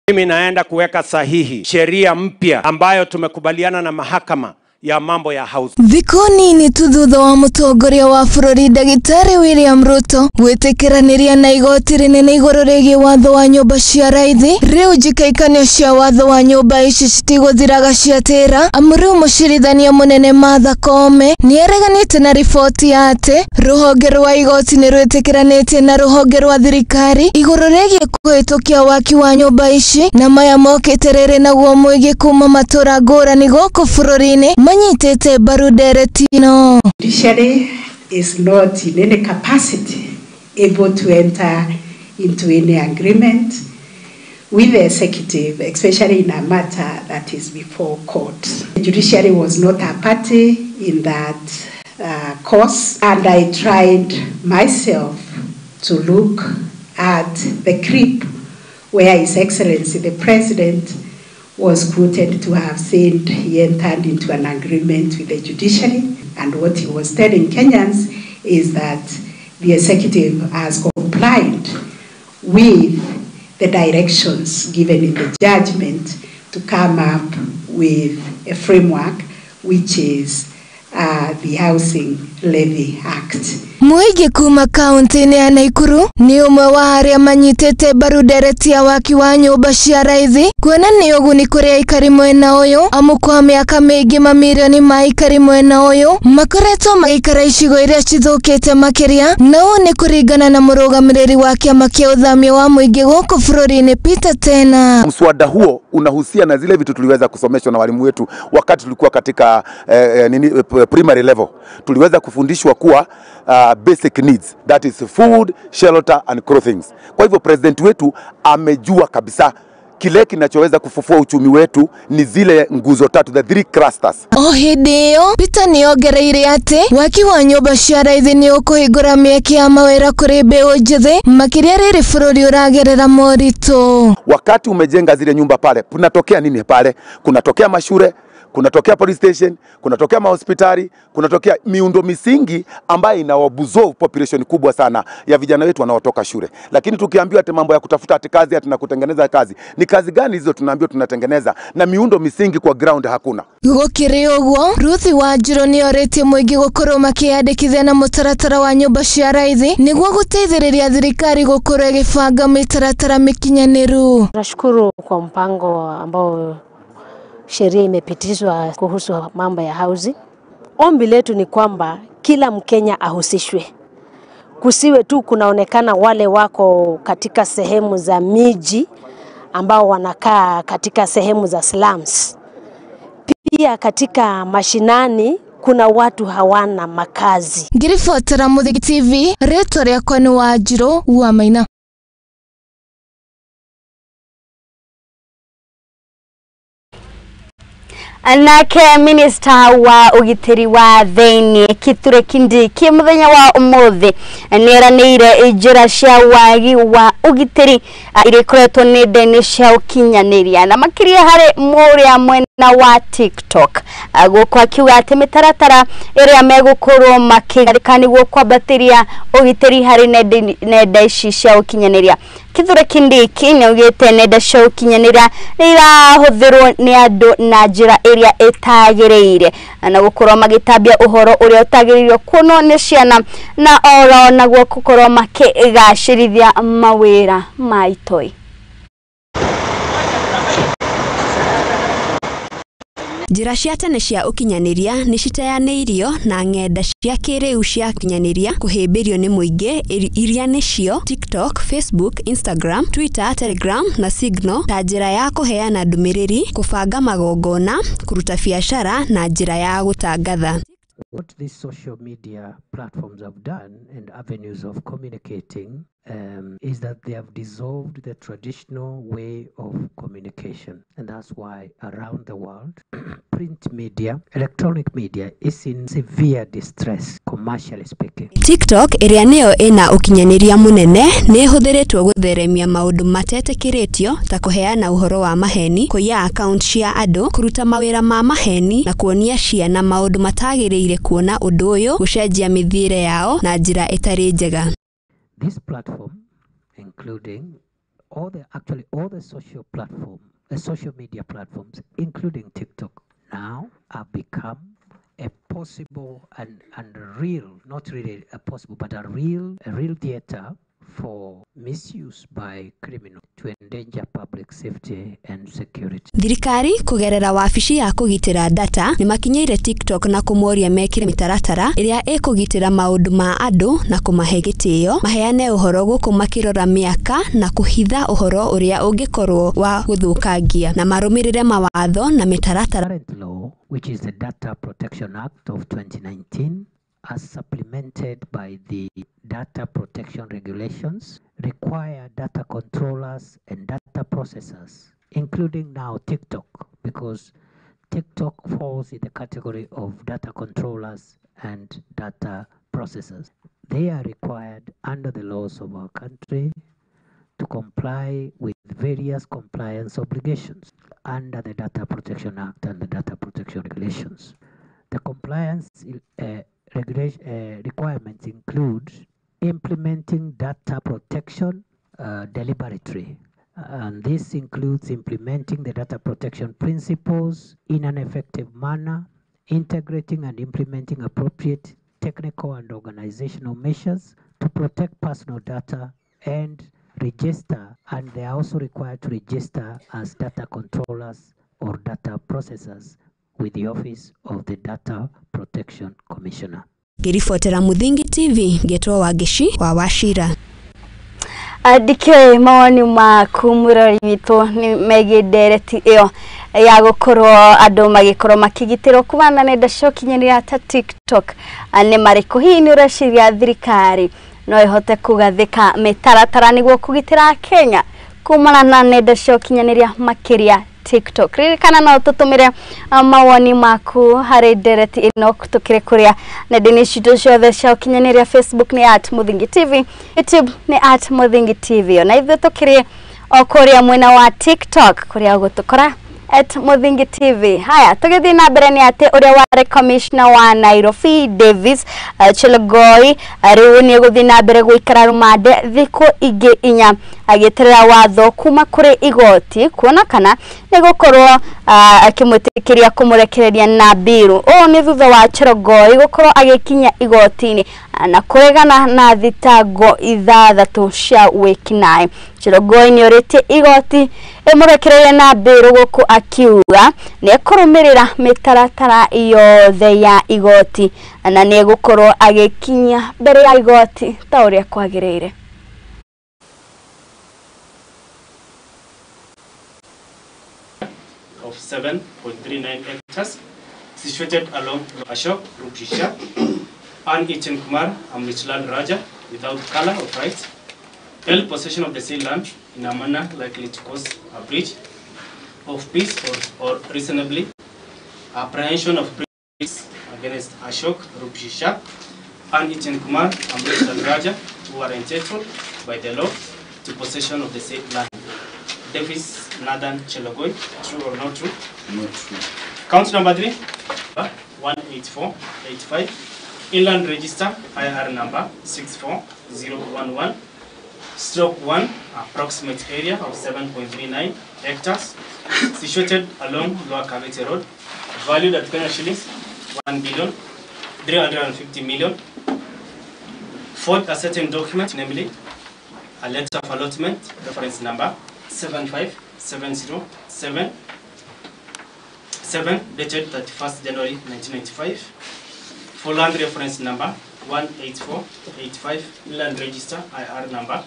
Mimi naenda kuweka sahihi sheria mpya ambayo tumekubaliana na mahakama ya mambo ya house. Thikũ nini tu thutha wa mũtongoria wa bũrũri ndagĩtarĩ William Ruto gwĩtĩkĩranĩria na igoti rĩnene igũrũ rĩgiĩ watho wa nyũmba cia raithi, rĩu njikaikanio cia watho wa nyũmba ici citigũthiraga ciatĩra, amu rĩu mũcirithania mũnene Martha Koome nĩareganĩte na riboti ya atĩ rũhonge rwa igoti nĩ rwĩtĩkĩranĩtie na rũhonge rwa thirikari igũrũ rĩgiĩ kũhĩtũkia waki wa nyũmba ici, na maya mokĩte rĩrĩ naguo mũingĩ kuma matũra ngũrani gũkũ bũrũri-inĩ manyitĩte mbaru ndereti ĩno. Judiciary is not in any capacity able to enter into any agreement with the executive, especially in a matter that is before court. The judiciary was not a party in that cause, and I tried myself to look at the clip where His Excellency the President was quoted to have said he entered into an agreement with the judiciary, and what he was telling Kenyans is that the executive has complied with the directions given in the judgment to come up with a framework, which is the Housing Levy Act. Mũingĩ kuma kaunti-inĩ ya Naikuru nĩ ũmwe wa arĩa manyitĩte mbaru ndereti ya waki wa nyũmba cia raithi, kuona nĩ ũguni kũrĩ aikari mwena ũyũ, amu kwa mĩaka mĩingĩ mamirioni ma aikari mwena ũyũ makoretwo magĩikara icigo iria cithũkĩte makĩria, na ũũ nĩ kũringana na mũrũgamĩrĩri wa kĩama kĩa ũthamia wa mũingĩ gũkũ bũrũri-inĩ Peter Tena. Mswada huo unahusia na zile vitu tuliweza kusomeshwa na walimu wetu wakati tulikuwa katika primary level. Tuliweza kufundishwa kuwa basic needs, that is food, shelter and clothing. Kwa hivyo president wetu amejua kabisa kile kinachoweza kufufua uchumi wetu ni zile nguzo tatu, the three clusters. O hĩndĩ ĩyo Peter nĩongereire atĩ waki wa nyũmba cia raithi nĩ ũkũhingũra mĩeke ya mawĩra kũrĩ mbeũ njĩthĩ, makĩria rĩrĩ bũrũri ũragerera moritũ. Wakati umejenga zile nyumba pale, kunatokea nini pale? Kunatokea mashure, kunatokea police station, kunatokea mahospitali, kunatokea miundo misingi ambayo inaabsorb population kubwa sana ya vijana wetu wanaotoka shule. Lakini tukiambiwa ati mambo ya kutafuta ati kazi ati na kutengeneza kazi, ni kazi gani hizo tunaambiwa tunatengeneza na miundo misingi kwa ground hakuna? Gũkĩrĩ ũguo, Ruth Wanjiru nĩorĩtie mũingĩ gũkorwo makĩyandĩkithia na mũtaratara wa nyũmba cia raithi nĩguo gũteithĩrĩria thirikari gũkorwo ĩgĩbanga mĩtaratara mĩkinyanĩru. Tunashukuru kwa mpango ambao sheria imepitishwa kuhusu mambo ya housing. Ombi letu ni kwamba kila Mkenya ahusishwe. Kusiwe tu kunaonekana wale wako katika sehemu za miji ambao wanakaa katika sehemu za slums. Pia katika mashinani kuna watu hawana makazi. Ngiribotera Mũthigi TV, rĩtwa rĩakwa nĩ Wanjiru wa Maina. Nake minista wa ũgitĩri wa thĩinĩ Kithure Kindiki mũthenya wa ũmũthĩ nĩeranĩire njĩra cia wagi wa ũgitĩri iria ikoretwo nenda-inĩ cia ũkinyanĩria na makĩria harĩ mũrĩa mwena wa TikTok, gũkũ akiuga atĩ mĩtaratara ĩrĩa megũkorwo makĩgarĩka nĩguo kwambatĩria ũgitĩri harĩ nenda ici cia ũkinyanĩria. Kithure Kindiki nĩaugĩte nenda cia ũkinyanĩria nĩ irahũthĩrwo nĩ andũ na njĩra ĩrĩa ĩtagĩrĩire na gũkorwo magĩtambia ũhoro ũrĩa ũtagĩrĩirwo kuonwo nĩ ciana na oro naguo gũkorwo makĩgacĩrithia mawĩra ma itoi. Njĩra cia tene cia ũkinyanĩria nĩ citeanĩirio na ng'enda cia kĩrĩu cia ũkinyanĩria kũhĩmbĩrio nĩ mũingĩ iria nĩcio TikTok, Facebook, Instagram, Twitter, Telegram na Signal ta njĩra ya kũheana ndũmĩrĩri, kũbanga magongona, kũruta biacara na njĩra ya gũtangatha. What these social media platforms have done and avenues of communicating is that they have dissolved the traditional way of communication. And that's why around the world, print media, electronic media is in severe distress, commercially speaking. TikTok ĩrĩa nĩyo ĩna ũkinyanĩria mũnene nĩ ĩhũthĩrĩtwo gũtheremia maũndũ matetĩkĩrĩtio ta kũheana ũhoro wa maheni, kũiya account cia andũ, kũruta mawĩra ma maheni na kuonia ciana maũndũ matagĩrĩire kuona ũndũ ũyũ gũcenjia mĩthiĩre yao na njĩra ĩtarĩ njega. This platform, including all the actually all the social platform, the social media platforms, including TikTok, now have become a possible and real, not really a possible, but a real theater for misuse by criminals to endanger public safety and security. Thirikari kugerera wabici ya kugitira data ni makinyeire TikTok na kũmoria mekire mitaratara iria ikugitira maundu ma andu na kumahe gitio maheane uhoro guku makirora miaka na kuhitha uhoro uria ungikorwo wa guthukangia na marumirire mawatho na mitaratara. Current law, which is the Data Protection Act of 2019, as supplemented by the Data Protection Regulations, require data controllers and data processors, including now TikTok, because TikTok falls in the category of data controllers and data processors. They are required under the laws of our country to comply with various compliance obligations under the Data Protection Act and the Data Protection Regulations. The compliance requirements include implementing data protection deliberately, and this includes implementing the data protection principles in an effective manner, integrating and implementing appropriate technical and organizational measures to protect personal data and register, and they are also required to register as data controllers or data processors with the Office of the Data Protection Commissioner. Ngiribotera Muthingi TV ngetwo Wangici wa Wachira. Ndikĩũĩ mawoni maku mũrori witũ nĩ megiĩ ndereti ĩyo ya gũkorwo andũ magĩkorwo makĩgitĩrwo kumana na nenda cia ũkinyanĩria ta TikTok nĩ marĩkũ? Hihi nĩ ũreciria thirikari no ĩhote kũgathĩka mĩtaratara nĩguo kũgitĩra Kenya kumana na nenda cia ũkinyanĩria makĩria TikTok? Ririkana no tũtũmĩre mawoni maku harĩ ndereti ĩno tũkĩrĩ kũrĩa nenda-inĩ citũ ciothe cia ũkinyanĩria. Facebook nĩ @Muthingi TV, YouTube nĩ @Muthingi TV, ona ithuĩ tũkĩrĩ o kũrĩa mwena wa TikTok kũrĩa ũgũtũkora @Muthingi TV. Haya, tũgĩthiĩ na mbere nĩ atĩ ũrĩa warĩ commissioner wa Nairobi Davis Chelogoi rĩu nĩ egũthiĩ na mbere gũikara rũmande thikũ ingĩ 4 agĩeterera watho kuma kũrĩ igoti kuona kana nĩ gũkorwo akĩmwĩtĩkĩria kũmũrekereria na mbiru. Ũũ nĩ thutha wa Chelogoi gũkorwo agĩkinya igoti-inĩ na kũregana na thitango 6 cia wĩkinaĩ. Chelogoi nĩ orĩtie igoti ĩmũrekererie na mbiru gũkũ akiuga nĩ ekũrũmĩrĩra mĩtaratara yothe ya igoti na nĩ egũkorwo agĩkinya mbere ya igoti ta ũrĩa kwagĩrĩire. Of 7.39 hectares situated along Ashok Rupshisha and Ichin Kumar Amrichlal Raja without color of rights held possession of the said land in a manner likely to cause a breach of peace or reasonably apprehension of breach against Ashok Rupshisha and Ichin Kumar Amrichlal Raja, who are entitled by the law to possession of the said land. Davis Nathan Chelogoi, true or not true? Not true. Count number 3, 18485, Inland Register, IR number 64011, stroke 1, approximate area of 7.39 hectares, situated along Lower Kabete Road, valued at Kenya shillings 1,350,000,000. Forged a certain document, namely a letter of allotment, reference number 75707 7, dated 31st January 1995, for land reference number 18485, Inland Register IR number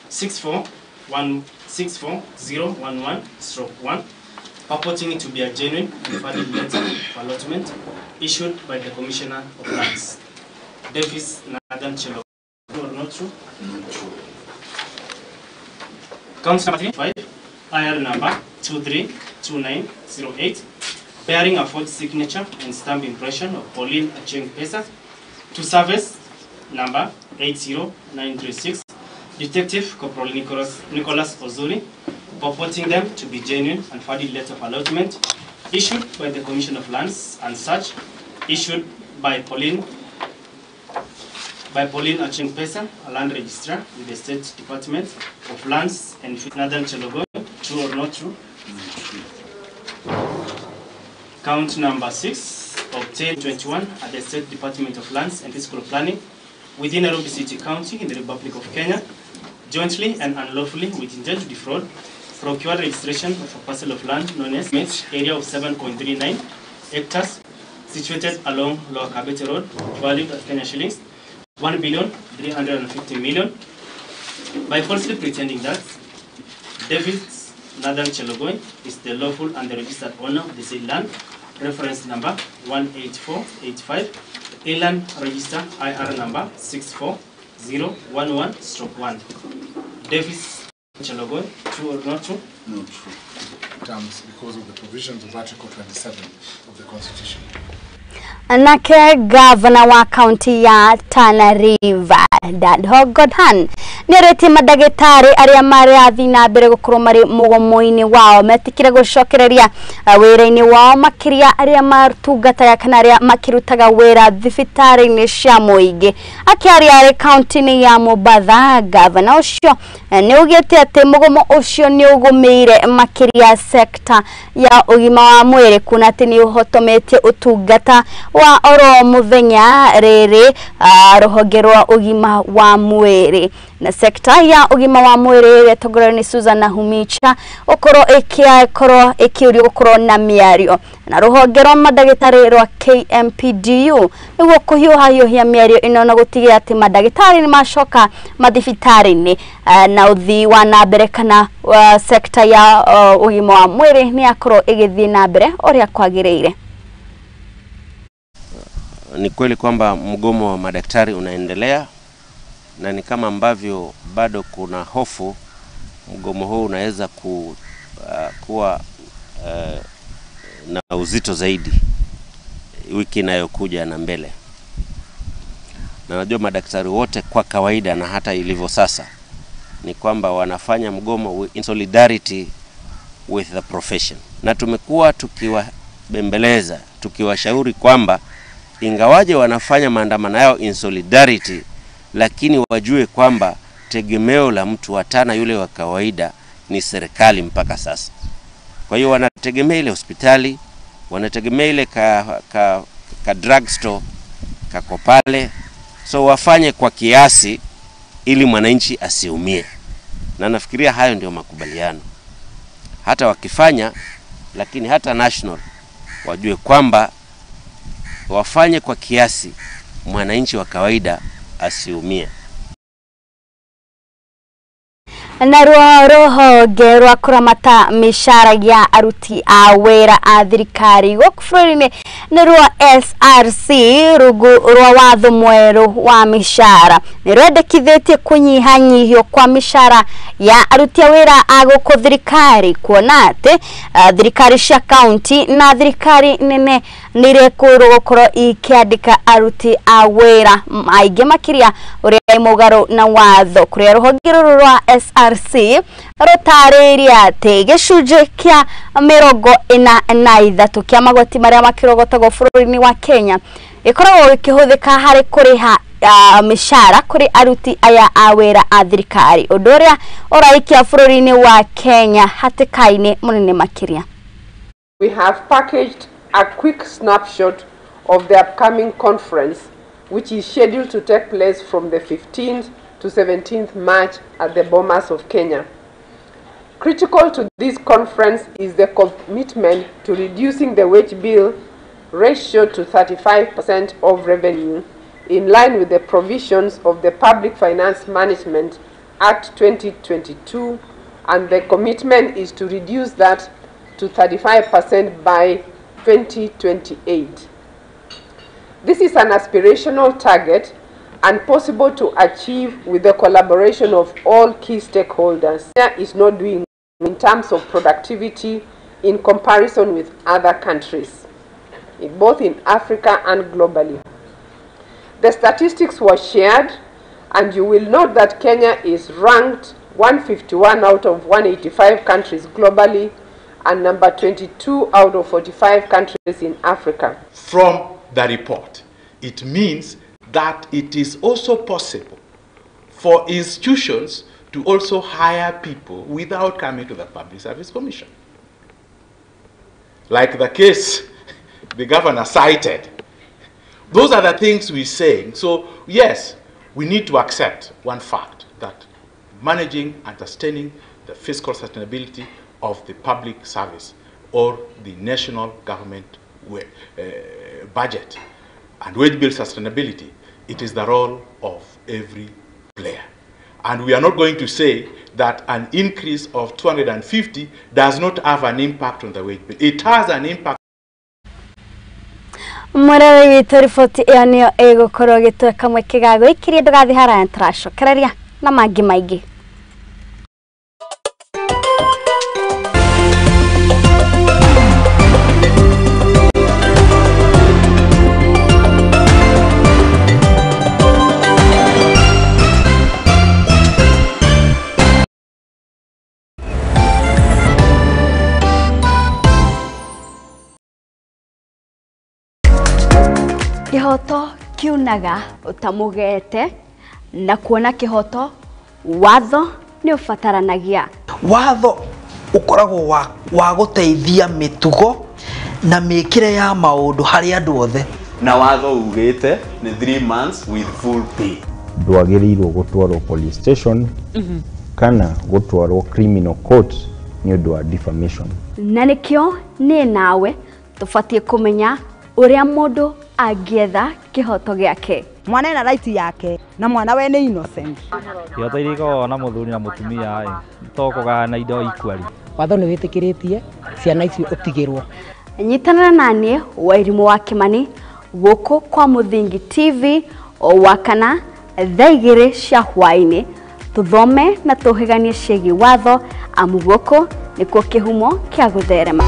64011/1, purporting it to be a genuine and valid letter of allotment issued by the Commissioner of Lands. Davis Nathan Chelogoi, or not true? Not true. Count number 5, IR number 232908, bearing a forged signature and stamp impression of Pauline Acheng Pesa, to service number 80936, Detective Corporal Nicholas Ozuri, purporting them to be genuine and valid letter of allotment issued by the Commission of Lands and such, issued by Pauline By Pauline Acheng Pesa, a land registrar with the State Department of Lands and Northern Chelogoi. True or not true? True. Count number 6, obtained 21 at the State Department of Lands and Physical Planning within Nairobi City County in the Republic of Kenya, jointly and unlawfully with intent to defraud, procured registration of a parcel of land known as Mitch, area of 7.39 hectares, situated along Lower Kabete Road, valued at Kenya shillings 1,350,000,000, by falsely pretending that David Nathan Chelogoi is the lawful and the registered owner of the said land, reference number 18485, A-Land Register IR number 64011/1. Davis Chelogoi, true or not true? Not true. Terms because of the provisions of Article 27 of the Constitution. Nake gavana wa kaunti ya Tana River Dadho Godhan nĩarĩtie mandagĩtarĩ arĩa marathiĩ na mbere gũkorwo marĩ mũgomo-inĩ wao metikire gũcokereria wĩra-inĩ wao makĩria arĩa matungataga kana arĩa makĩrutaga wĩra thibitarĩ-inĩ cia mũingĩ. Akĩaria arĩ kaunti-inĩ ya Mombatha, gavana ũcio nĩ augĩte atĩ mũgomo ũcio nĩ ũgũmĩire makĩria sekta ya ũgima wa mwĩrĩ kuona atĩ nĩ ũhotometie ũtungata wa oro muthenya rĩrĩ rũhonge rwa ũgima wa mwĩrĩ. Na sekta ya ũgima wa mwĩrĩ ĩtongoretio nĩ Susan Nahumicha ũkorwo ĩkĩkorwo ĩkĩũrio gũkorwo na mĩario na rũhonge rwa mandagĩtarĩ rwa KMPDU nĩguo kũhiũhahiũhia mĩario ĩno na gũtigĩrĩra atĩ mandagĩtarĩ nĩmacoka mathibitarĩ-inĩ na ũthii wa na mbere kana sekta ya ũgima wa mwĩrĩ nĩyakorwo ĩgĩthiĩ na mbere ũrĩa kwagĩrĩire. Ni kweli kwamba mgomo wa madaktari unaendelea na ni kama ambavyo bado kuna hofu mgomo huu unaweza kuwa na uzito zaidi wiki inayokuja na mbele. Na najua madaktari wote kwa kawaida na hata ilivyo sasa ni kwamba wanafanya mgomo in solidarity with the profession. Na tumekuwa tukiwabembeleza, tukiwashauri kwamba ingawaje wanafanya maandamano yao in solidarity, lakini wajue kwamba tegemeo la mtu wa Tana yule wa kawaida ni serikali mpaka sasa. Kwa hiyo wanategemea ile hospitali, wanategemea ile ka drugstore kako pale, so wafanye kwa kiasi ili mwananchi asiumie. Na nafikiria hayo ndio makubaliano. Hata wakifanya, lakini hata national wajue kwamba wafanye kwa kiasi, mwananchi wa kawaida asiumie. Naruo rũhonge rwa kũramata mĩcara ya aruti a wĩra a thirikari gũkũ bũrũri-inĩ nĩruo SRC rungu rwa watho mwerũ wa mĩcara nĩ rwendekithĩtie kũnyihanyihio kwa mĩcara ya aruti a wĩra a gũkũ thirikari kuona atĩ thirikari cia kaunti na thirikari nene nĩ irekũĩrwo gũkorwo ikĩandĩka aruti a wĩra aingĩ makĩria ũrĩa mũgarũ na watho kũrĩa rũhonge rũrũ rwa SRC rũtarĩirie atĩ gĩcunjĩ kĩa 43 kĩa magoti marĩa makĩrogotagwo bũrũri-inĩ wa Kenya ĩkoragwo ĩkĩhũthĩka harĩ kũrĩha mĩcara kũrĩ aruti aya a wĩra a thirikari ũndũ ũrĩa ũraikia bũrũri-inĩ wa Kenya hatĩka-inĩ mũnene makĩria. We have packaged a quick snapshot of the upcoming conference, which is scheduled to take place from the 15th to 17th March at the Bomas of Kenya. Critical to this conference is the commitment to reducing the wage bill ratio to 35% of revenue, in line with the provisions of the Public Finance Management Act 2022, and the commitment is to reduce that to 35% by 2028. This is an aspirational target and possible to achieve with the collaboration of all key stakeholders. Kenya is not doing in terms of productivity in comparison with other countries, both in Africa and globally. The statistics were shared, and you will note that Kenya is ranked 151 out of 185 countries globally and number 22 out of 45 countries in Africa. From the report, it means that it is also possible for institutions to also hire people without coming to the Public Service Commission. Like the case the governor cited. Those are the things we're saying. So yes, we need to accept one fact, that managing and sustaining the fiscal sustainability of the public service or the national government budget and wage bill sustainability, it is the role of every player. And we are not going to say that an increase of 250 does not have an impact on the wage bill. It has an impact. Murari witũ riboti ĩyo nĩyo ĩgũkorwo ĩgĩtweka mweke ga gwĩkiria ndũgathiĩ haraya nĩtũracokereria na mangĩ maingĩ. Kĩhoto kiunaga ũtamũgete na kuona kĩhoto watho nĩ ũbataranagia. Watho ũkoragwo wa gũteithia mĩtugo na mĩkĩre ya maũndũ harĩ andũ othe. Na watho ugĩte nĩ 3 months with full pay. Ndwagĩrĩirwo gũtwarwo police station kana gũtwarwo criminal court nĩ ũndũ wa defamation. Na nĩkĩo niĩ nawe tũbatiĩ kũmenya ũrĩa mũndũ angĩetha kĩhoto gĩake. Mwana ena right yake na mwana we nĩ innocent. Kĩhoto iria ikoragwo na mũthuri na mũtumia ĩ to kũgayana indo equally. Watho nĩ wĩtĩkĩrĩtie ciana icio ũtigĩrwo. Nyitanĩra na niĩ Wairimũ wa Kĩmani gũkũ kwa Mũthingi TV o Wakana thaa 2 cia hwaĩ-inĩ tũthome na tũhĩganie ciĩgiĩ watho amu gũkũ nĩkuo kĩhumo kĩa gũtherema.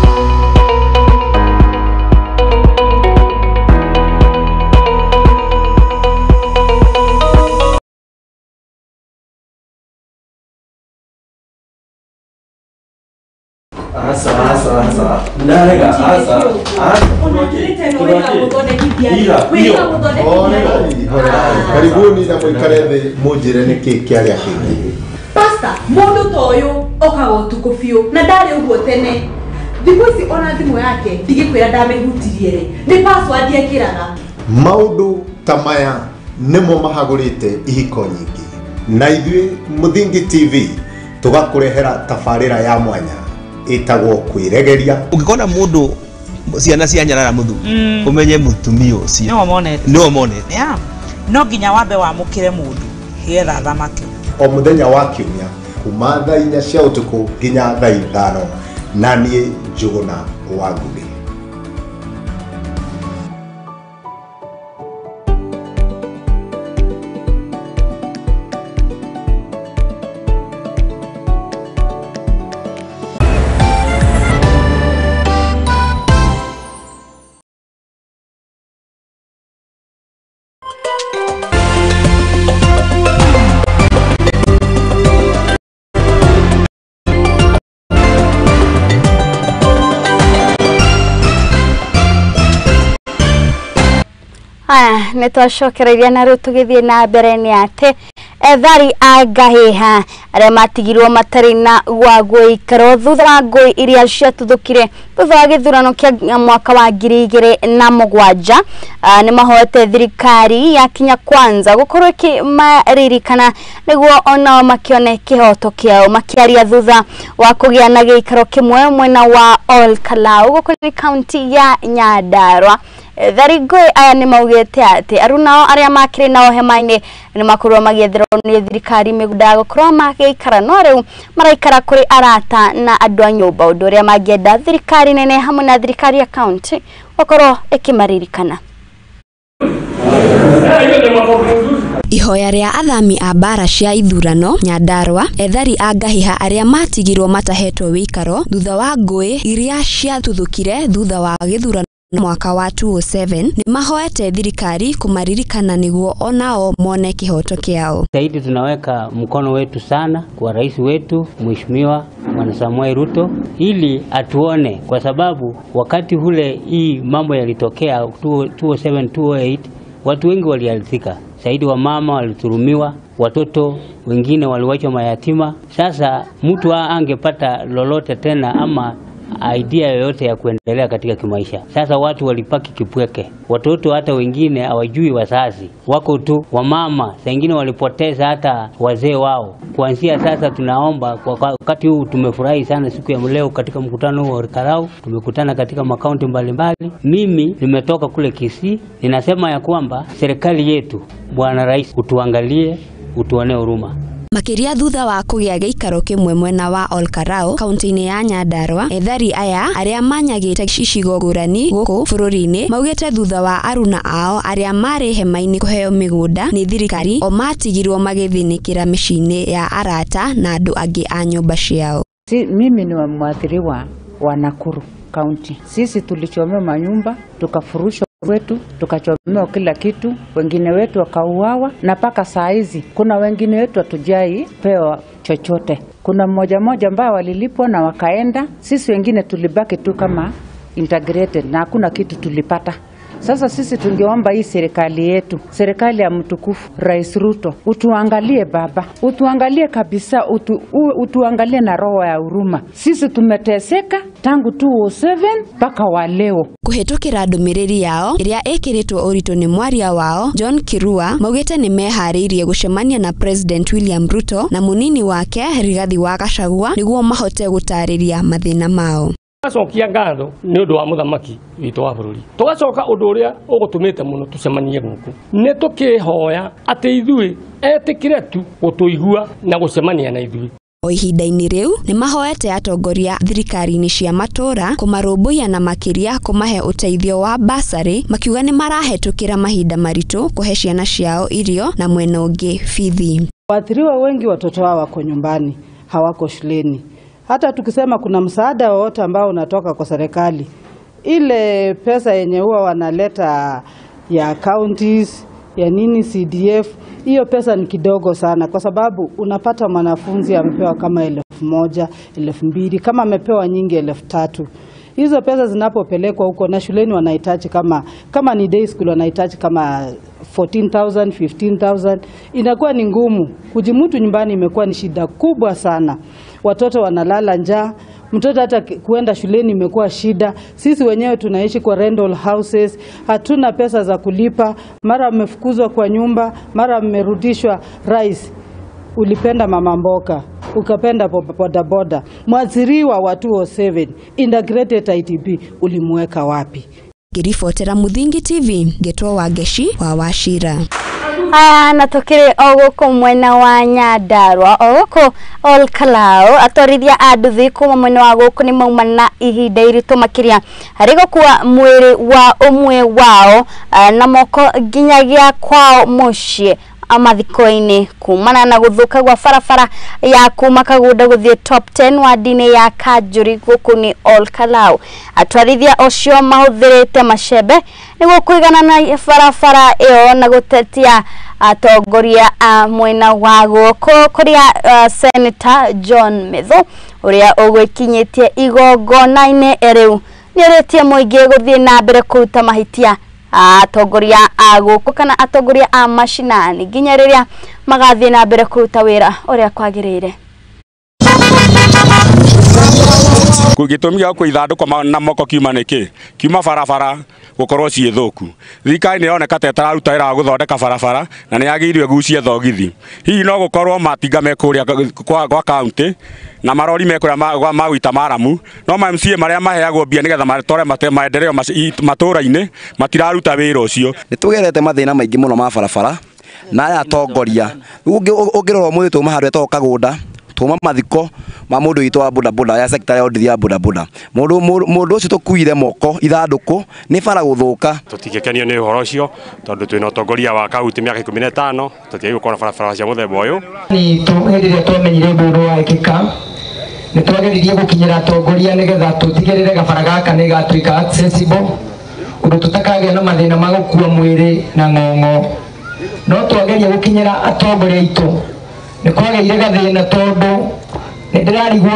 Karibuni na mũikare thĩ mũnjĩre nĩkĩ kĩarĩa kĩngĩ. Pastor, mũndũ ta ũyũ okaga ũtukũ biũ na ndarĩ ũguo tene. Thikũ ici ona thimũ yake ndigĩkwĩra ndamĩhutirie rĩ, nĩ password ekĩraga. Maũndũ ta maya nĩmo mahagũrĩte ihiko nyingĩ. Na ithuĩ Mũthingi TV tũgakũrehera tabarĩra ya mwanya ĩtagwo kwĩregeria. Ũngĩkona mũndũ ciana cia nyarara mũthuri ũmenye mũtumia ũcio nĩwe monete. Yeah. No nginya wambe wamũkĩre mũndũ getha athamake. O mũthenya wa kiumia kuma thaa 4 cia ũtukũ nginya thaa 5 na niĩ Njũgũna wa Ngũgĩ. Nĩ twacokereirie na rĩu tũgĩthiĩ na mbere nĩ atĩ ethari a ngahĩha arĩa matigirwo matarĩ na gwa gũikarwo thutha wa ngũĩ iria ciatuthũkire thutha wa gĩthurano kĩa mwaka wa 2007 nĩ mahoete thirikari ya Kenya Kwanza gũkorwo ĩkĩmaririkana nĩguo onao makĩone kĩhoto kĩao. Makĩaria thutha wa kũgĩa na gĩikaro kĩmwe mwena wa Ol Kalou gũkũ nĩ kaunti ya Nyandarua. Ethari ngũĩ aya nĩ maugĩte atĩ arunao arĩa makĩrĩ nao hema-inĩ nĩ makorwo magĩetherwo nĩ thirikari mĩgũnda ya gũkorwo magĩikara no rĩu maraikara kũrĩ arata na andũ a nyũmba, ũndũ ũrĩa mangĩenda thirikari nene hamwe na thirikari ya kaunti gũkorwo ĩkĩmaririkana. Ihoya rĩa athami a mbara cia ithurano Nyandarua ethari a ngahĩha arĩa matigirwo matahetwo wĩikaro thutha wa ngũĩ iria ciatuthũkire thutha wa gĩthurano mwaka wa 2007 nĩ mahoete thirikari kũmaririkana nĩguo onao mone kĩhoto kĩao. Zaidi tunaweka mkono wetu sana kwa rais wetu Mheshimiwa Bwana Samoei Ruto ili atuone, kwa sababu wakati ule hii mambo yalitokea 2007 2008 Watu wengi waliathirika, zaidi wa mama walidhulumiwa, watoto wengine waliwachwa mayatima. Sasa mtu angepata lolote tena ama idea yoyote ya kuendelea katika kimaisha. Sasa watu walipaki kipweke, watoto hata wengine hawajui wazazi wako tu, wamama wengine walipoteza hata wazee wao. Kuanzia sasa tunaomba kwa wakati huu, tumefurahi sana siku ya leo katika mkutano huu wa Olkalou, tumekutana katika makaunti mbalimbali. Mimi nimetoka kule Kisii, ninasema ya kwamba serikali yetu, Bwana Rais, utuangalie, utuonee huruma. Makiria thutha wa kũgĩa gĩikaro kĩmwe mwena wa Olkalou kaunti-inĩ ya Nyandarua, ethari aya arĩa manyagĩte icigo ngũrani gũkũ bũrũri-inĩ maugĩte thutha wa aruna ao arĩa marĩ hema-inĩ kũheo mĩgũnda nĩ thirikari o matigirwo magĩthĩnĩkĩra mĩciĩ-inĩ ya arata na andũ angĩ a nyũmba ciao. Si, mimi ni mwathiriwa wa Nakuru County. Sisi tulichomewa manyumba, tukafurushwa wetu, tukachomewa kila kitu, wengine wetu wakauawa, na mpaka saa hizi kuna wengine wetu hatujai pewa chochote. Kuna mmoja mmoja ambao walilipwa na wakaenda, sisi wengine tulibaki tu kama integrated na hakuna kitu tulipata. Sasa sisi tungeomba hii serikali yetu, serikali ya mtukufu Rais Ruto, utuangalie baba, utuangalie kabisa, utuangalie na roho ya huruma. Sisi tumeteseka tangu 2007 mpaka wa leo. Kũhĩtũkĩra ndũmĩrĩri yao ĩrĩa ĩkĩrĩtwo ũritũ nĩ mwaria wao John Kirua, maugĩte nĩ meharĩirie gũcemania na President William Ruto na mũnini wake Rigathi wa Gachagua nĩguo mahote gũtarĩria mathĩna mao. Tugacokia ngatho nĩ ũndũ wa mũthamaki witũ wa bũrũri, tugacoka ũndũ ũrĩa ũgũtũmĩte mũno tũcemanie gũkũ nĩ tũkĩhoya atĩ ithuĩ etĩkĩre tu gũtũigua na gũcemania na ithuĩ. O ihinda-inĩ rĩu nĩ mahoete atongoria thirikari-inĩ cia matũũra kũmarũmbũiya na makĩria kũmahe ũteithio wa basarĩ, makiuga nĩ marahetũkĩra mahinda maritũ kũhe ciana ciao irio na mwena ũngĩ bithi. Waathiriwa wengi watoto wao wako nyumbani, hawako shuleni. Hata tukisema kuna msaada wowote ambao unatoka kwa serikali, ile pesa yenye huwa wanaleta ya counties, ya nini CDF, hiyo pesa ni kidogo sana, kwa sababu unapata mwanafunzi amepewa kama 1000, 2000, kama amepewa nyingi 3000. Hizo pesa zinapopelekwa huko na shuleni wanahitaji kama ni day school wanahitaji kama 14,000, 15,000, inakuwa ni ngumu. Kujimudu nyumbani imekuwa ni shida kubwa sana. Watoto wanalala njaa, mtoto hata kuenda shuleni imekuwa shida. Sisi wenyewe tunaishi kwa rental houses, hatuna pesa za kulipa, mara mmefukuzwa kwa nyumba, mara mmerudishwa. Rais, ulipenda mama mboka, ukapenda bodaboda. Mwathiriwa wa 207 integrated ITB ulimweka wapi? Ngĩribotera Muthingi TV ngĩtwo Wangeshi wa Wachira. Aya, na tukiri o gũkũ mwena wa Nyandarua, o gũkũ Olkalou, atwarithia a nduthi kuma mwena wa gũkũ nĩ mauma na ihinda iritũ makĩria harĩ gũkua mwĩrĩ wa ũmwe wao na moko nginyagia kwao mũciĩ mathiko-inĩ kumana na gũthũka gwa barabara ya kuma Kagunda gũthiĩ top 10 wadi-inĩ ya Kanjũri gũkũ nĩ Olkalou. Atwarithia ũcio mahũthĩrĩte macembe nĩguo kũiganana barabara ĩyo na gũtetia atongoria a mwena wa gũkũ kũrĩa Senator John Methu ũrĩa ũgwĩkinyĩtie igongona-inĩ rĩu nĩorĩtie mũingĩ gũthiĩ na mbere kũruta mahĩtia atongoria a gũkũ kana atongoria a mashinani nginya rĩrĩa magathiĩ na mbere kũruta wĩra ũrĩa kwagĩrĩire. Gĩtũmi gĩa kũithandũkwo na moko kiuma nĩkĩ? Kiuma barabara gũkorwo ciĩ thũku. Thirikari nĩ ĩroneka ta ĩtararuta wĩra wa gũthondeka barabara na nĩ yagĩrĩirwo ĩgucie thogithi. Hihi no gũkorwo matinga me kũrĩa kwa kaunti na marori me kũrĩa ma gũita maramu, no ma MCA marĩa maheagwo mbia nĩgetha matware maendeleo matũra-inĩ matiraruta wĩra ũcio. Nĩ tũgerete mathĩna maingĩ mũno ma barabara na aya atongoria. Ũngĩrora ũmũthĩ tuma handũ hetagwo Kagunda, tuma mathiko ma mũndũ witũ wa bodaboda ya sector ya nduthi ya bodaboda. Mũndũ ũcio tũkuire moko ithandũkũ nĩ bara gũthũka. Tũtingĩkenio nĩ ũhoro ũcio tondũ twĩna ũtongoria wa kaunti mĩaka 15 tũtiagĩrĩirwo gũkorwo na barabara cia mũthemba ũyũ. Hĩndĩ ĩrĩa twamenyire ũndũ ũyũ wekĩka nĩ twageririe gũkinyĩra atongoria nĩgetha tũtigĩrĩre gabara gaka nĩ gatuĩka accessible ũndũ tũtakagĩa na mathĩna ma gũkua mwĩrĩ na ng'ong'o. No twageria gũkinyĩra atongoria aitũ nĩ kwagĩire gathĩna tondũ Nĩ ndĩrarigwo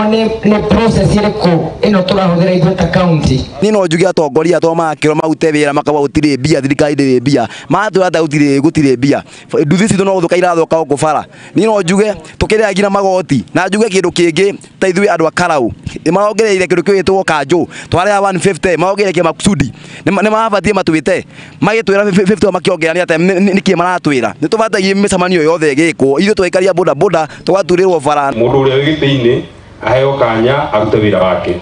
nĩ process ĩrĩkũ ĩno tũrahũthĩra ithuĩ ta county. Niĩ no njuge atongoria to makĩrwo marute wĩra makauga gũtirĩ mbia, thirikari ndĩrĩ mbia, matwĩra ta gũtirĩ mbia, nduthi citũ no gũthũka irathũka gũkũ bara. Niĩ no njuge tũkĩrĩha nginya magoti, na njuge kĩndũ kĩngĩ ta ithuĩ andũ a Karau nĩmarongereire kĩndũ kĩu gĩtagwo kanjũ, twarĩha 150 marongereire kĩmakusudi, nĩmabatiĩ matwĩte magĩtwĩra 50 makĩongerera nĩ atĩa, nĩkĩ maratwĩra? Nĩtũbatagie mĩcemanio yothe ĩgĩkwo, ithuĩ twaikaria boda boda tũgaturĩrwo bara. Mũndũ ũrĩa wĩ gĩtĩ-inĩ aheo kanya arute wĩra wake,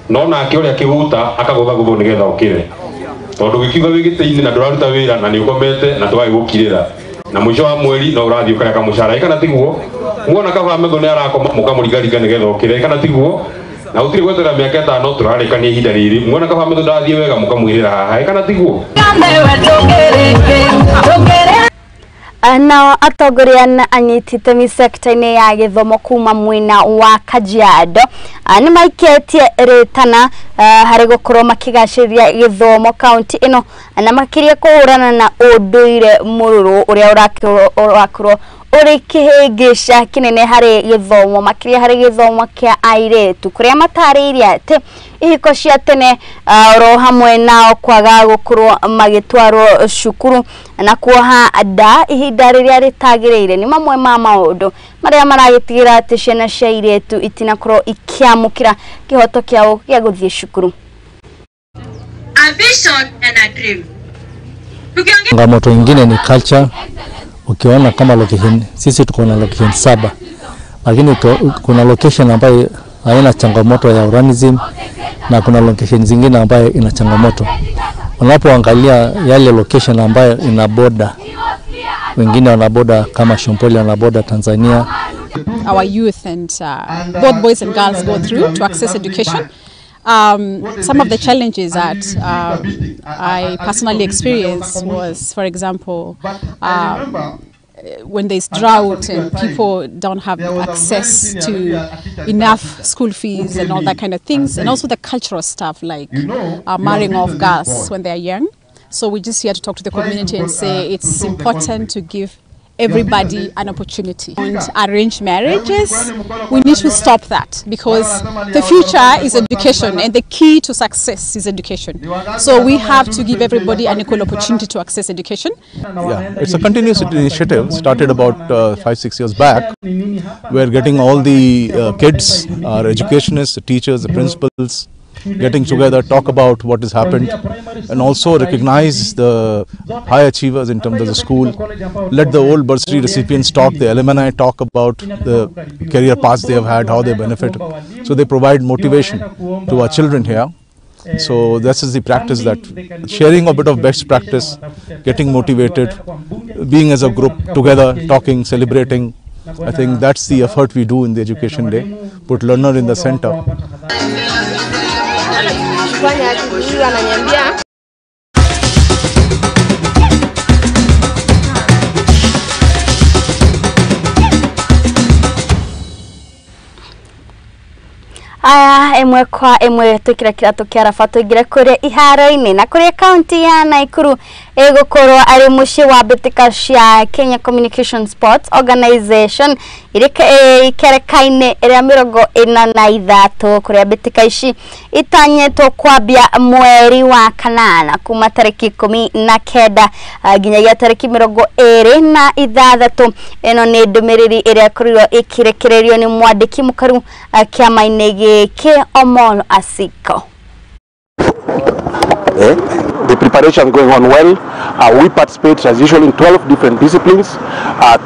no nake ũrĩa kĩgũta akagũthagũthwo nĩgetha okĩre, tondũ gĩkiuga wĩ gĩtĩ-inĩ na ndũraruta wĩra na nĩ ũkomete na tũgagĩgũkirĩra na mũico wa mweri no ũrathiĩ ũkarĩa kamũcara, kana tiguo? Muona kaba metho nĩ arakoma mũkamũringaringa nĩgetha okĩre, kana tiguo? Na gũtirĩ gweterera mĩaka 5 tũrarĩkania ihinda rĩrĩ, muona kaba metho ndarathiĩ wega mũkamwĩrĩra haha, kana tiguo? Nao atongoria na anyiti itemi sekta-inĩ ya gĩthomo kuma mwena wa Kajiado nĩ maikĩtie rĩtana harĩ gũkorwo makĩgacĩria gĩthomo kaunti ĩno na makĩria kũhũrana na ũndũire mũrũrũ ũrĩa ũrakorwo ũrĩ kĩhĩngĩca kĩnene harĩ gĩthomo, makĩria harĩ gĩthomo kĩa airĩtu, kũrĩa matarĩirie atĩ ihiko cia tene oro hamwe nao kwaga gũkorwo magĩtwarwo cukuru na kuoha nda ihinda rĩrĩa rĩtagĩrĩire nĩ mamwe ma maũndũ marĩa maragĩtigĩra atĩ ciana cia airĩtu itinakorwo ikĩamũkĩra kĩhoto kĩao gĩa gũthiĩ cukuru. A vision and a dream. Changamoto ingine ni culture. Ukiona kama location, sisi tuko na location 7, lakini kuna location ambayo haina changamoto ya urbanism na kuna location zingine ambayo ina changamoto. Unapoangalia yale location ambayo ina border, wengine wana border kama Shompoli wana border Tanzania. Our youth and both boys and girls go through to access education. Some of the challenges that I personally experienced was, for example, when there's drought and people don't have access to enough school fees and all that kind of things, and also the cultural stuff like marrying off girls when they are young. So we're just here to talk to the community and say it's important to give everybody an opportunity. And arranged marriages, we need to stop that, because the future is education and the key to success is education. So we have to give everybody an equal opportunity to access education. Yeah, it's a continuous initiative started about 5-6 years back. We're getting all the kids, our educationists, the teachers, the principals, getting together, talk about what has happened, and also recognize the high achievers in terms of the school. Let the old bursary recipients talk, the alumni talk about the career paths they have had, how they benefit. So they provide motivation to our children here. So this is the practice, that sharing a bit of best practice, getting motivated, being as a group together, talking, celebrating. I think that's the effort we do in the Education Day, put learner in the center. Aya ĩmwe kwa ĩmwe twĩkĩra kĩratũ kĩa Arafa tũingĩre kũrĩa iharo-inĩ na kũrĩa kaunti ya Nakuru ĩgũkorwo arĩ mũciĩ wa mbĩtĩka cia Kenya Communication Sports Organization ikereka-inĩ rĩa 43 kũrĩa mbĩtĩka ici itanyĩtwo kwambia mweri wa kanana kuma tarĩki 19 nginyagia tarĩki 26. Ĩno nĩ ndũmĩrĩri ĩrĩa ĩkorirwo ĩkĩrekererio nĩ mwandĩki mũkaru kĩama-inĩ gĩkĩ Omolo Asiko. The preparation going on well. We participate as usual in 12 different disciplines.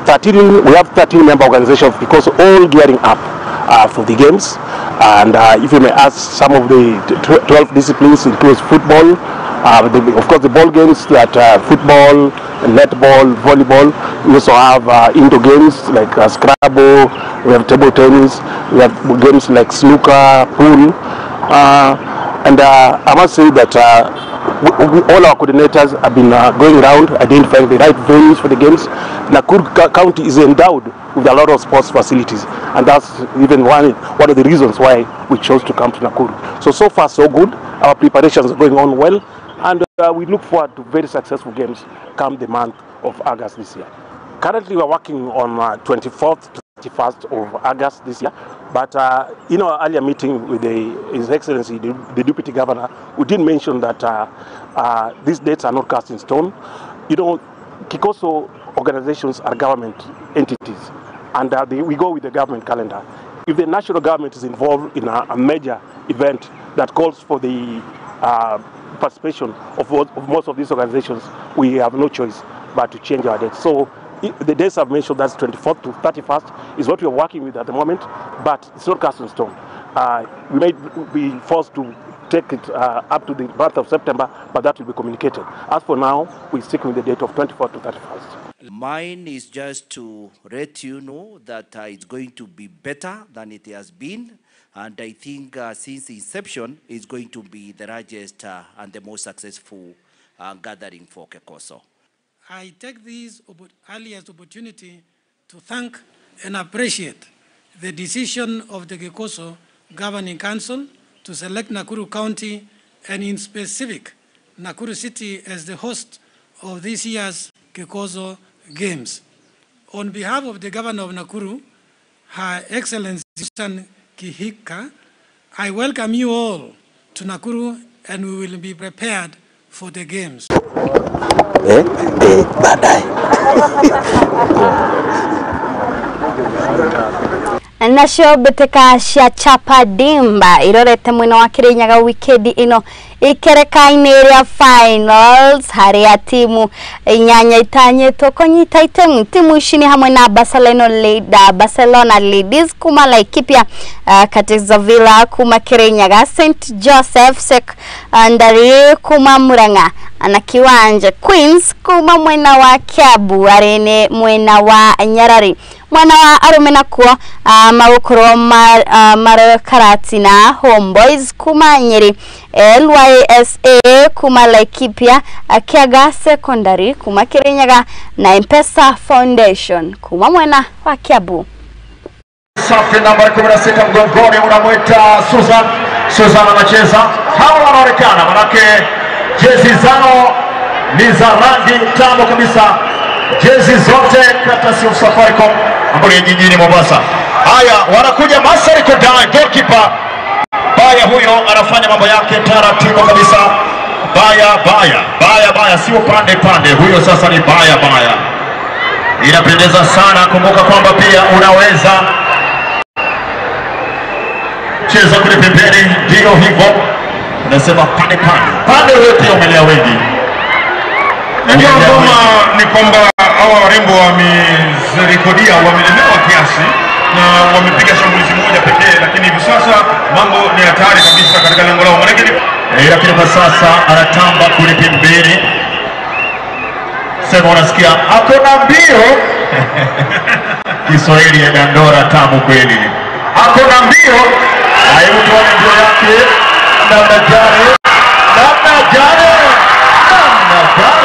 13, we have 13 member organizations because all gearing up for the games. And if you may ask, some of the 12 disciplines includes football, of course the ball games that football, netball, volleyball. We also have indoor games like Scrabble, we have table tennis, we have games like snooker, pool. And I must say that all our coordinators have been going around identifying the right venues for the games. Nakuru County is endowed with a lot of sports facilities, and that's even one of the reasons why we chose to come to Nakuru. So far so good. Our preparations are going on well, and we look forward to very successful games come the month of August this year. Currently, we are working on 24th to 31st of August this year, But in our earlier meeting with His Excellency, the Deputy Governor, we did mention that these dates are not cast in stone. You know, Kecoso organizations are government entities, and we go with the government calendar. If the national government is involved in a major event that calls for the participation of most of these organizations, we have no choice but to change our dates. So the dates I've mentioned, that's 24th to 31st, is what we are working with at the moment, but it's not cast in stone. We may be forced to take it up to the month of September, but that will be communicated. As for now, we stick with the date of 24th to 31st. Mine is just to let you know that it's going to be better than it has been, and I think since inception, it's going to be the largest and the most successful gathering for Kecoso. I take this earliest opportunity to thank and appreciate the decision of the Kecoso Governing Council to select Nakuru County and in specific Nakuru City as the host of this year's Kecoso Games. On behalf of the Governor of Nakuru, Her Excellency Susan Kihika, I welcome you all to Nakuru and we will be prepared for the games. Nacio mbĩtĩka cia Chapa Dimba irorete mwena wa Kirinyaga wikendi ino ikereka-inĩ rĩa finals harĩa timu inyanya itanyĩtwo kũnyita itemi. Timu ici nĩ hamwe na Barcelona Ladies kuma Laikipia, Katizo Villa kuma Kirinyaga, St Joseph Secondary kuma Murang'a na Kiwanja Queens kuma mwena wa Kiambu arĩ nĩ mwena wa Nyarari. Mwena wa arume nakuo magukorwo Karatina Homeboys kuma Nyeri, LYSA kuma Laikipia, Kiaga Secondary kuma Kirinyaga na M-Pesa Foundation kuma mwena wa Kiambu. Safi, nambari 16 mgongoni unamwita Susan. Susan anacheza. Hawa wanaonekana manake jezi zao ni za rangi tamu kabisa. Jezi zote kata si Safaricom ambayo ni jijini Mombasa. Haya, wanakuja Masari Kodai, goalkeeper. Baya huyo anafanya mambo yake taratibu kabisa. Baya baya, baya baya, sio pande pande. Huyo sasa ni baya baya. Inapendeza sana. Kumbuka kwamba pia unaweza cheza kule pembeni, ndio hivyo. Nasema pande pande. Pande wewe pia umelea wengi. Ndio ngoma ni kwamba hawa warembo wamezirekodia, wamelemewa kiasi na wamepiga shambulizi moja pekee, lakini hivi sasa mambo ni hatari kabisa katika lango lao. Maana lakini kwa sasa anatamba kule pembeni. Sema unasikia ako na mbio. Kiswahili ya Dandora tamu kweli. Ako na mbio. Hebu tuone mbio yake. Namna gani? Namna gani? Namna gani?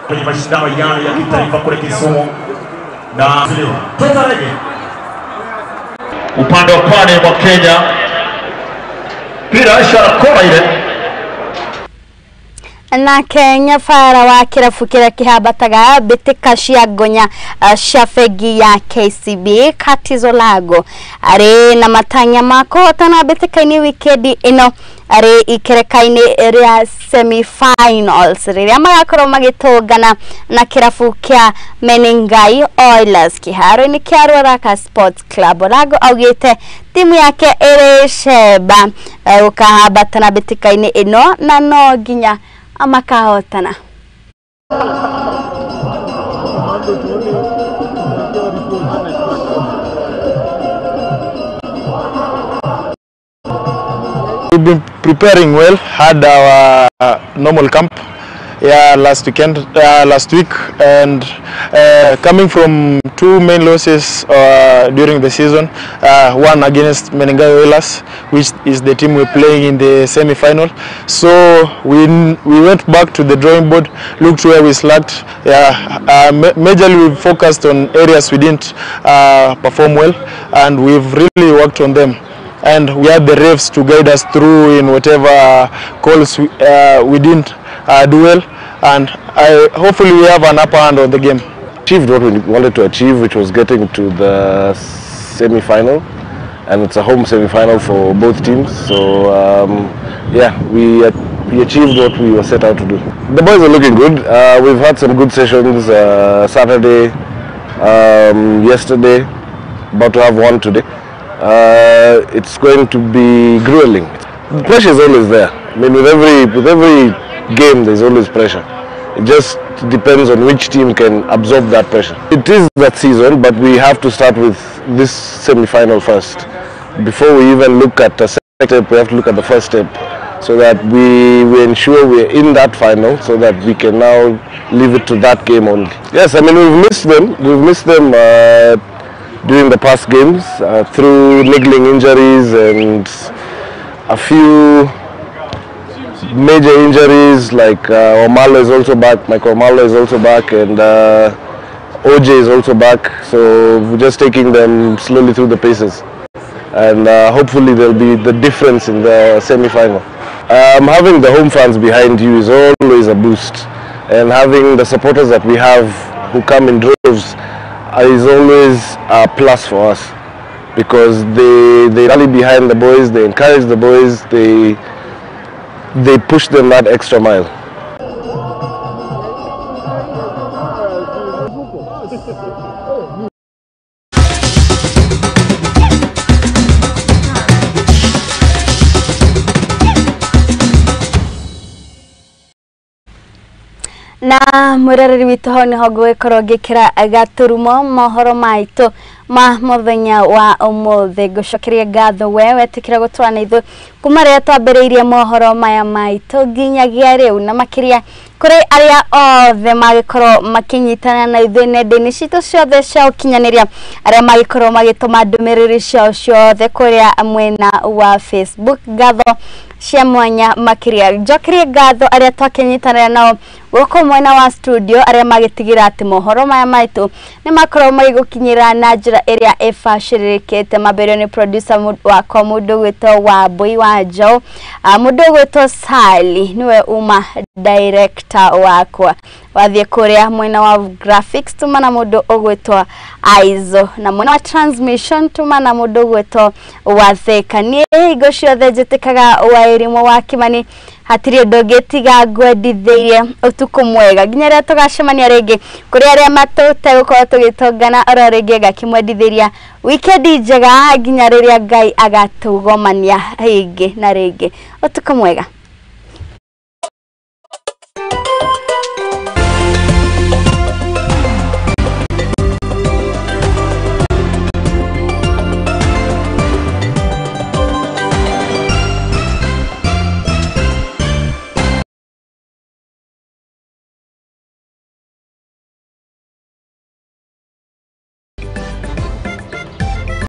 Kwenye mashindano yale ya kitaifa kule Kisumu na Tutarege upande wa pwani wa Kenya, pira ishara kona ile na Kenya fara wa kirabu kiria kihabataga mbitika cia ngonya cia bengi ya KCB Katizo Lago ari na matanya ma kuhotana mbitikaini wikendi ino ari ikereka-ini ria semi-finals riria magakorwo magitungana na kirabu kia Menengai Oilers kiharo-ini kia Ruaraka Sports Club. Lago augite timu yake iri cemba gukahambatana mbitikaini ino na no nginya amakahotana. We've been preparing well, had our normal camp last weekend, last week, and coming from two main losses during the season, one against Menengai Oilers, which is the team we're playing in the semi-final. So we went back to the drawing board, looked where we slacked. Majorly we focused on areas we didn't perform well, and we've really worked on them. And we had the refs to guide us through in whatever calls we didn't do well, and hopefully we have an upper hand on the game. Achieved what we wanted to achieve, which was getting to the semi-final, and it's a home semi-final for both teams. So yeah, we achieved what we were set out to do. The boys are looking good. We've had some good sessions Saturday, yesterday, about to have one today. It's going to be grueling. The pressure is always there. I mean, with every game, there's always pressure. It just depends on which team can absorb that pressure. It is that season, but we have to start with this semi-final first. Before we even look at the second step, we have to look at the first step, so that we ensure we're in that final, so that we can now leave it to that game only. Yes, I mean, we've missed them. We've missed them during the past games through niggling injuries and a few major injuries, like Omalo is also back, Michael Omalo is also back, and OJ is also back. So we're just taking them slowly through the paces, and hopefully there'll be the difference in the semi-final. Having the home fans behind you is always a boost, and having the supporters that we have who come in droves is always a plus for us, because they rally behind the boys, they encourage the boys, they push them that extra mile. Na mwiroreri witũ hau nĩho ngũgĩkorwo ngĩkĩra gaturumo mohoro maitũ ma mũthenya wa ũmũthĩ. Ngũcokeria ngatho we wetĩkĩra gũtwarana na ithuĩ kuma rĩrĩa twambĩrĩirie mohoro maya maitũ nginyagia rĩu, na makĩria kũrĩ arĩa othe magĩkorwo makĩnyitana na ithuĩ nenda-inĩ citũ ciothe cia ũkinyanĩria, arĩa magĩkorwo magĩtũma ndũmĩrĩri ciao ciothe kũrĩa mwena wa Facebook. Ngatho cia mwanya makĩria njokerie ngatho arĩa twakĩnyitanĩra nao gũkũ mwena wa studio, arĩa magĩtigĩra atĩ mohoro maya maitũ nĩ makorwo magĩgũkinyĩra na njĩra ĩrĩa ĩbacĩrĩrĩkĩte. Mambĩrĩrio nĩ producer wakwa mũndũ ũgwĩtwo Wambui wa Njaũ, mũndũ ũgwĩtwo Sally nĩwe uma director wakwa, wathiĩ kũrĩa mwena wa graphics tuma na mũndũ ũgwĩtwo Aizo, na mwena wa transmission tuma na mũndũ ũgwĩtwo Watheka. Niĩ hingo ciothe njĩtĩkaga Wairimu wa Kimani, hatirĩ ũndũ ũngĩtiga ngwendithĩirie ũtukũ mwega nginya rĩrĩa tũgacemania rĩngĩ. Kũrĩ arĩa matũtegũkorwo tũgĩtũngana oro rĩngĩ, ngakĩmwendithĩria wikendi njega nginya rĩrĩa Ngai agatũgomania rĩngĩ na rĩngĩ. Ũtukũ mwega.